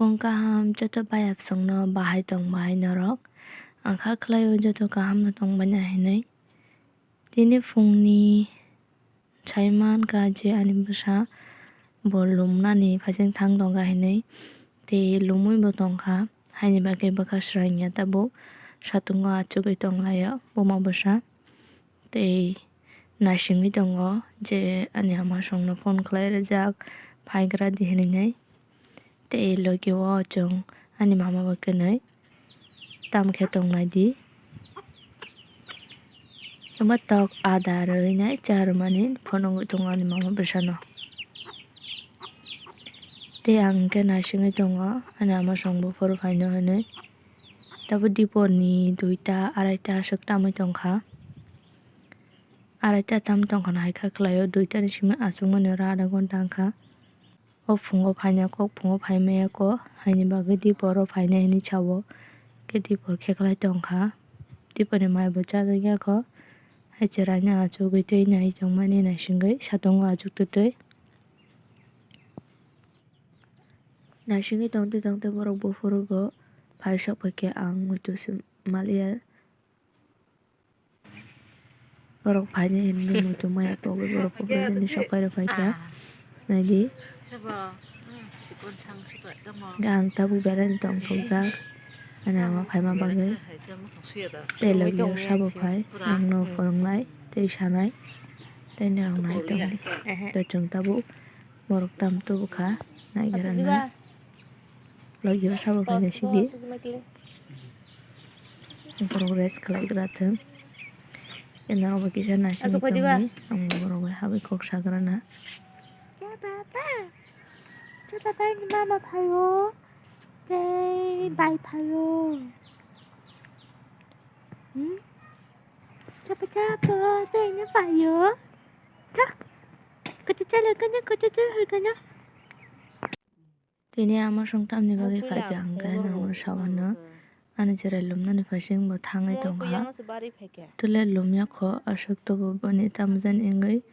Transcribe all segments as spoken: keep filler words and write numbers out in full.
Phung kaham joto bai absongno bahai tong bai norok. Ang kha khlaio joto kaham no tong bai na hinwi. Tini phungni saiman kha je ani bwsa bo lumnani phaising thang tong kha hinwi. Tei lumwi bo tong kha. Haini bagwi bwkha swrang ya tabuk satungo achugwi tong laio buma bwsa. Tei naisingwi tongo je ani ama songno phone khlai rijak, phaigra di hinwi nai. Tei logi o chwng ani mama bai kwnwi tam khe tong nai di. Ema tok ada rwwi nai cha rwmani phone wngwi tongo ani mama bwsano. Tei ang hwnkhe naisingwi tongo ani ama song buphuru phaino hinwi. Tabuk diporni duita araita aswk tamwi tong kha. Araita tam tong khana hai kha khlaio, duitani simi achukmani oro adha ghonta wng kha. O phungo phaina kok, phungo phai maya kok, haini bagwi dipor o phainai hinwi sao. Khe dipor kheklai tong kha. Diporni mai bo chajak ya kho. Hai chwraino achugwi twi nai tongmani naisingwi satungo achuk twi twi. Naisingwi tongtwi tongtwi borok buphuru bo phai sok phai khe ang muitu se maliya. Borok phainai hinwi muitu maya pogwi borok buphuru jani sok phai rw phai kha. Naidi. Ang tabuk belai no tongthokjak. Ani ama phaima bagwi. Tei logi o sabo phai. Ang no phwrwngnai tei sanai. Tei norok nai tongdi. Tei chwng tabuk borok tam tubu kha. Naigra nai. Logi o sabo phai naisidi. Borok rest khlai gra thung. Eno obo kisa naisingwi tongdi. Ang borok bai habwi kok sagrana. Cha baba. Cha baba ni mama phaio. Tei bai phaio. Hmm? Chapa chapa tei ni phaio. Cha. Kata chala kana kata tu hai kana. Tini ama song tamni bagwi phai kha hwnkhe nangno sawano ani chwrai lumnani phaising bo thangwi tong kha. Tole lumya kho aswk tobo boni tamjani wngwi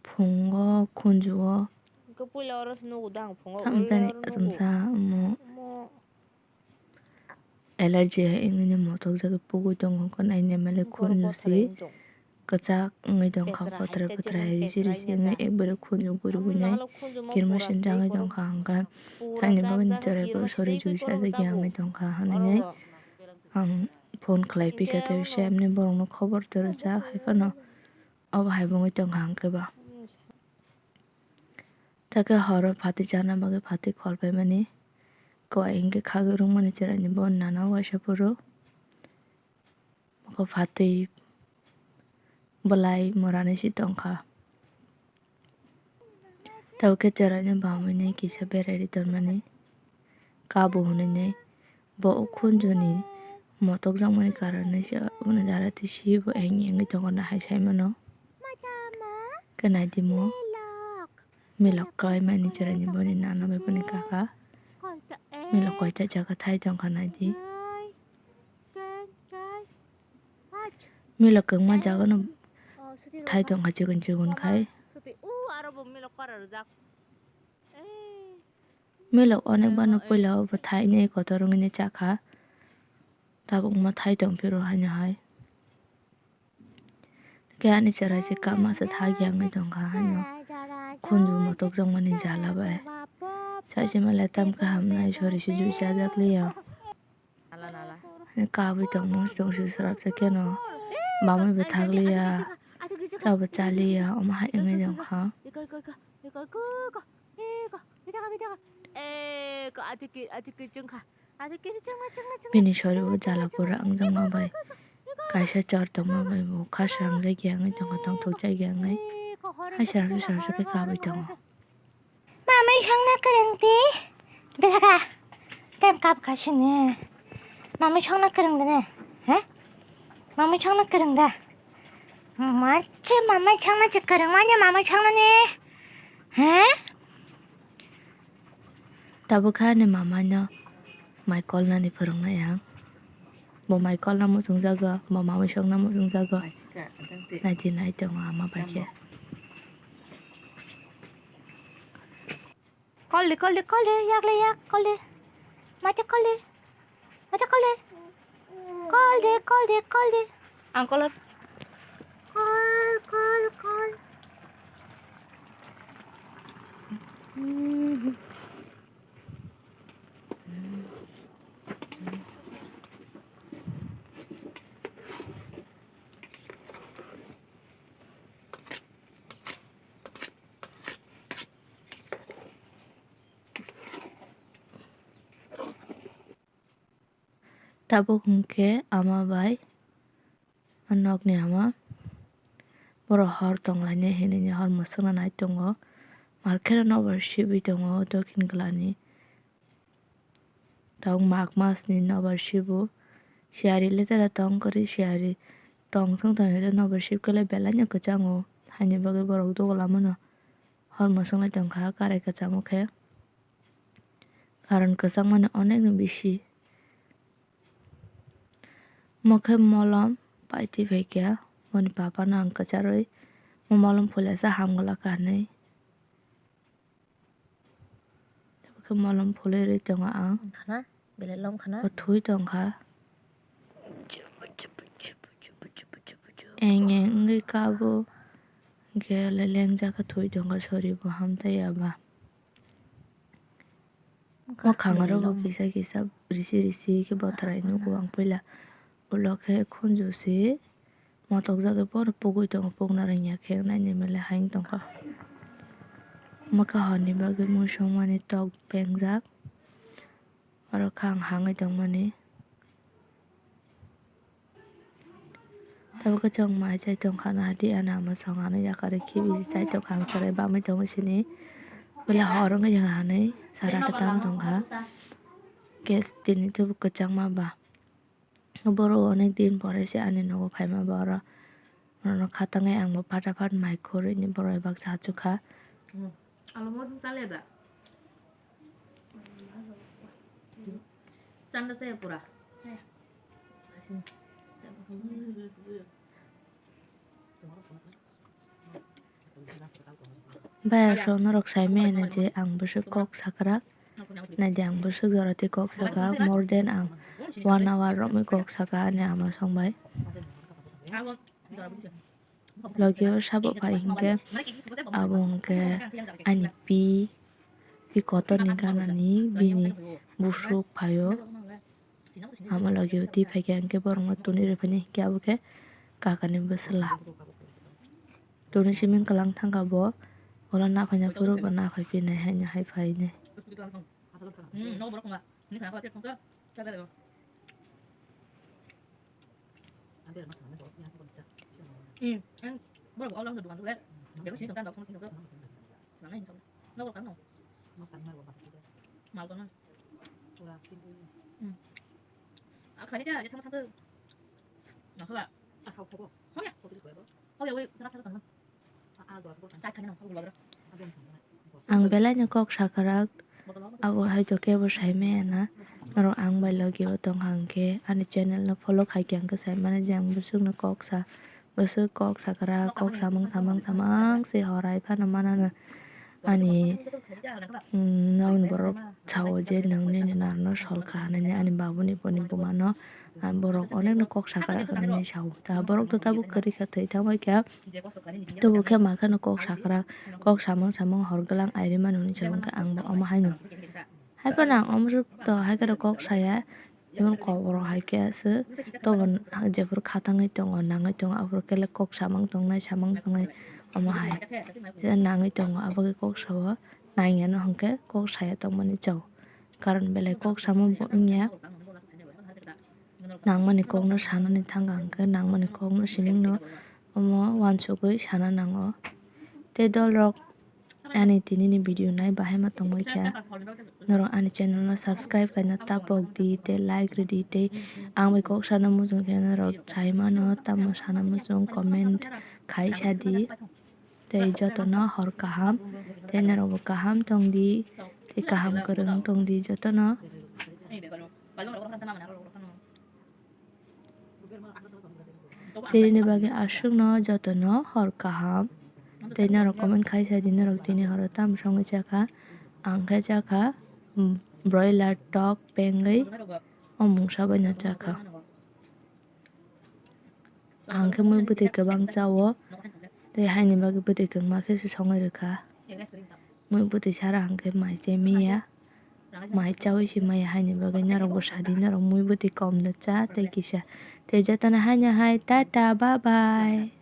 phungo khunjuo tamjani atomsa omo allergy hai wngwi motokjagwi pugwi tongo hwnkhe naina belai khunju se. Kwchak wngwi tongkha, kothra kothra hai risi risi wngwi ekbare khunju guribui nai kirma sinjagwi tongkha hwnkha. Haini bagwino chwrairok sori jui sajagwi wngwi tongkha hwnwi ang phone khlai phikha tei bisa emni borokno khobor tei rwjak hai phano obo hai wngwi tongkha hwnkhe ba. Takhe horo phatwi chana bagwi phatwi kholpaimani kwai hwnkhe khagwi rwngmani chwraini bo nana waisa phuru. Mokol phatwi bwlai mora nai si tongkha. Tabukhe chwraino bamwi nai kisa berai ri tonmani kabo hwnwi nai bo o khunjuni motokjakmani karon nai se abono jara twi si bo eng eng wngwi tongo na hai sai mano. Khe nai di mo milok kwlai mani chwraini boni nana bai boni kaka milok koita jaga thai tongkha nai di. Milok kwbangma jaga no thai tongkha chikon chikon khai. Milok onek bar no puila o bo thai nai kotor wngwi nai chakha. Tabuk ma thai tong phiro haino hai. Khe ani chwrai se kama se thagi wngwi tongkha haino. Khunju motokjakmani jala bai. Saisi male tam kaham nai sori se jui chajak liya. Kabui tongmung se tongsi srapsa kheno. Bamwi bo thakliya. Chabo chaliya omo hai wngwi tongkha. Bini sori o jala pura wngjakma bai kaisa chor tongma bai bo kha srangjak ya wngwi tongkha tongthokjak ya wngwi hai srapsa srapsa khe kabui tongo. Mamai songna kwrwng di. Belaka. Tem kap kha sini. Mamai songna kwrwng de ne? He? Mamai songna kwrwng da? Machi mamai songna se kwrwng manya mamai songna ni. He? Tabuk kha ani mama no mai kolnani phwrwngnai ang. Bo mai kolna muchungjago, bo mamai songna muchungjago. Naidi nai tongo ama bai khe. Koldi, koldi, koldi, yakle yak, koldi. Mate call de. Mate call de. Call de, call de, call de. Ang call. Call, call, call. Tabuk hwnkhe ama bai o nokni ama borok hor tonglainai hinwi hor mwswkna nai tongo. Market o nobar sibwi tongo o dokhin glani. Tabuk Magh masni nobar sibo. Siyari le jera tong kwrwi siyari tong thung tong hwnkhe nobar sibkhe le belai no kwchango. Haini bagwi borok dugula mano hor mwswk lai tongkha karai kwchamo khe. Karon kwchangmani onekni bisi. Omo khe molom paitwi phaikha, boni papano ang kwcharwi, omo molom phuliasa hamgwlak hinwi. Tabukhe molom phulwi rwi tongo ang. Khana, belai lom khana. Kwthwi tongkha. Eng eng wngwi kabo, hwnkhe lengjak khe thwi tongkha, sori bo hamtaiya ba. Mwkhang oro bo kisa kisa risi risi khe bothrai nugo ang puila. Ulo khe khunju se motokjagwi bono pugui tongo, pukna rwngya khe naina belai hayung tongkha. Mwkha horni bagwi muisung mani tok bengjak. Oro khe ang hangwi tongmani. Tabuk khe chwng mai chai tongkha na di, ani ama song ano yakarwi khibi chai tongkha, ang chwrai bamwi tongo sini. Belai hor wngwi tongkha hinwi sara ta tamo tongkha. Gas tini tabuk kwchangma ba. Borok onek din pore se ani nogo phaima ba oro. Oro khatangwi ang bo phataphat mai khurwi ni borok bai baksa achukha. Alo mosong chale da. Chanda chaya pura. Bayasok norok sai maya na je ang bwswk kok sakrak. Naidi ang bwswk jora twi kok saka, more than ang one hour romwi kok saka ani ama song bai. Logi o sabo pai hinkhe abo hinkhe ani pi, pi kotor ni ganani bini busuk phaio. Ama logi o twi phaikhe hinkhe borokno tuni rwphani hinkhe abo khe kakani bwswla. Tuni simi kwlang thangkha bo, ulo naphai naphuru bo naphai phinai haino hai phainai. Ang belai no kok sakrak, abo hai to kebo sai maya na, norok ang bai logi o tong kha hinkhe ani channel no follow khai khe ang khe sai mano je ang bwswk no kok sa, bwswk kok sakrak, kok samung samung samung se horai phano mano no ani, mm, nokni borok sao je nwng nini narwkno sol kha hinwi ani babuni boni bumano, ah, borok onekno kok sakrak hinwi sao. Ta borok to tabuk kwrwi kha thwi thangbai kha. Tubukhe makheno kok sakrak, kok samung samung hor gwlang airwi mano hinwi sa wngkha ang bo omo haino. Haiphano ang omo to haikheno kok saya, jemon kok rok haikhe aswk tobo jephuru khatangwi tongo, nangwi tongo, aphuru kele kok samung tongnai, samung tongnai omo hai nangwi tongo, aboni kok sao nangya no hinkhe kok saya tongmani chao, karon belai kok samung bo wngya. Nangmani kokno sanani thangkha hwnkhe nangmani kokno sining no omo uansugwi sana nango. Tei dolrok ani tinini video nai bahai ma tongbai kha, norok ani channel no subscribe khaina tapok di tei like rwdi tei ang bai kok sana muchung khe norok sai mano tamo sana muchung comment khai sadi. Tei jotono hor kaham, tei norokbo kaham tongdi, tei kaham kwrwng tongdi jotono. Tei nini bagwi aswkno jotono hor kaham, tei norok comment khai sadi norok tini horo tamo songwi chakha, ang khe chakha, mm, broiler tok pengwi o mungsa bai no chakha. Ang khe mui bwtwi kwbang chao, tei haini bagwi bwtwi kwbangma khe se songwi rwkha. Mui bwtwi sara ang khe mai chai manya, mai chaui se maya, haini bagwi norok bo sadi, norok mui bwtwi kom da cha tei kisa. Tei jotono haino hai tata, bye bye.